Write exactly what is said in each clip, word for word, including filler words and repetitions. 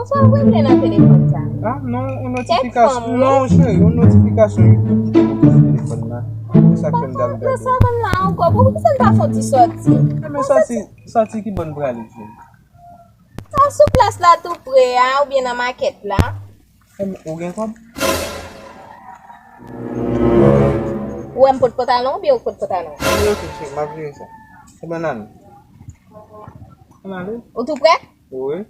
Sa w rele nan telefòn sa? Ah, non, yon notifikasyon. Non, cheri, yon notifikasyon YouTube ki te monte sou telefòn nan. Se sa k fè m t al gade. Nan savann la ankò, poukisa n pa fè yon ti sòti? Men sòti, sòti ki bò n prale, cheri? Sa sou plas la tou pre a, oubyen nan makèt la. Ou gen kòb? Ou wè m pot pantalon oubyen ou pot pantalon? Wi, ok, cheri, m ap jere sa. Ebyen, n ale. N ale. Ou tou prè? Wi.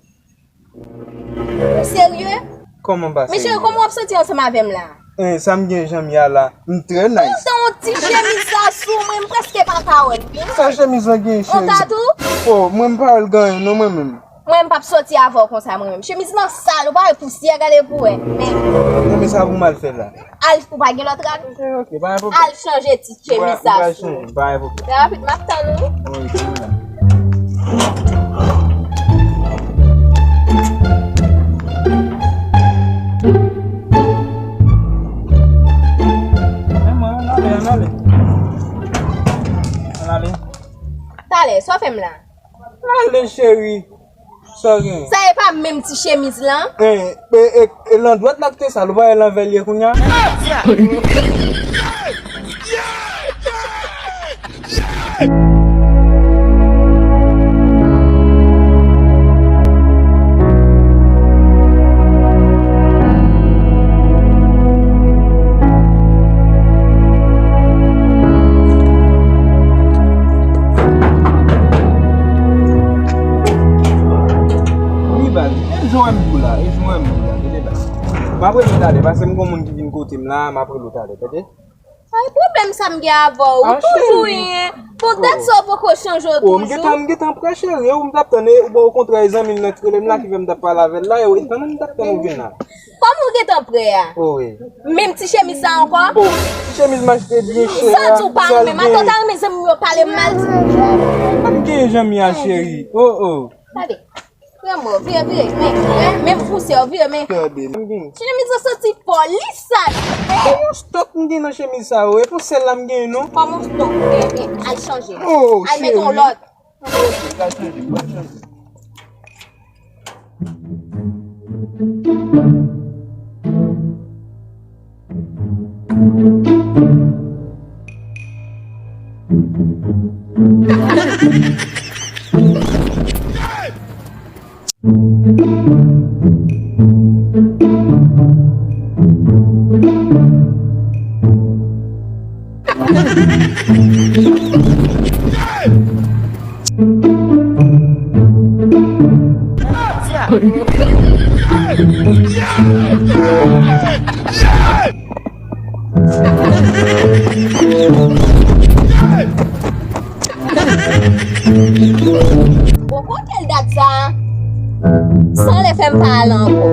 Ou serye? Kòman pa serye? Men cheri, kòman w ap soti ansanm avè m la? Eh, sa m gen jan m ye a la, m trè nice. Ou gen yon ti chemiz sa sou mwen, m prèske pa ka wè l, wi. Sa chemiz lan gen, cheri? Yon tatou? Oh, mwen m pa wè l gen anyen non, mwen menm. Mwen, m p ap soti avè w konsa, mwen menm. Chemiz lan sal, ou pa wè pousyè, gade pou wè. Men. Non, men sa pou m al fè la? Al, ou pa gen lòt rad? Ok, ok, pa gen pwoblèm. Al chanje ti chemiz sa sou. Mwen pral chanje, pa gen pwoblèm. Trè rapid, m ap tann ou. Wi, wi, wi. Men mwen, ann ale, ann ale. Ann ale. Talè, sa w fè m la? Ale, cheri. Sa w gen? Sa e pa menm ti chemiz lan? E, e, e, e landwèt la ki te sal, ou pa wè lanvè l ye kounye a? Wi, baz, e jan w wè m di w la, e jan w wè m di w la, tande baz. M ap rele w talè, paske m gon moun ki vin kote m la, m ap rele w talè, tande? Ay, pwoblèm sa m gen avè w, ou toujou genyen. Bon, dat sa w poko chanje w toujou. Oh, m gentan, m gentan prè, cheri, e ou m t ap tann, e, bon, okontrè, e zanmi m nan ki rele m la, ki fè m t ap pale avè l la, e, e kanmenm m t ap tann ou vin la. Kòman ou gentan prè a? Oh, wi. Menm ti chemiz sa ankò? Oh, ti chemiz m achte byen chè a. Sa di w pa renmen m, atò w ta renmen zanmi m yo pale m mal? Pa m gen zanmi a, cheri. Oh, oh. Gade. Pran mwen, vire, vire, men, men, men m pouse w, vire, men. Gade, m gen. Ti chemiz lan santi fò, li sal. E yon stòk m gen nan chemiz sa yo, e pou sèl la m gen, non? Kòman yon stòk ou gen? Men, al chanje. Oh, al met yon lòt. Ok, m pral chanje, m pral chanje. Bon, kote l dat sa? San lè fè m pa al ankò.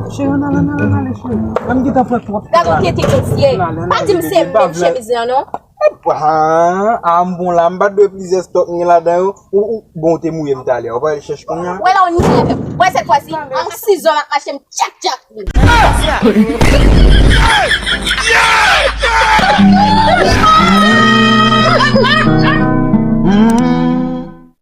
Cheri, ann ale, ann ale, ann ale, cheri. An m gentan fè twòp travay. Gade yon tete mesye. Pa di m se menm chemiz lan, non. Epa, a, m bon la, m pa t dwe plizyè stòk m gen ladan yo. Ou, ou, bon, ou te mouye m talè. Ou pa al chèche kounye a? Wè la, ou ni avè m. Wè, sèt fwa si, an sizò m ap mache m tchak tchak li.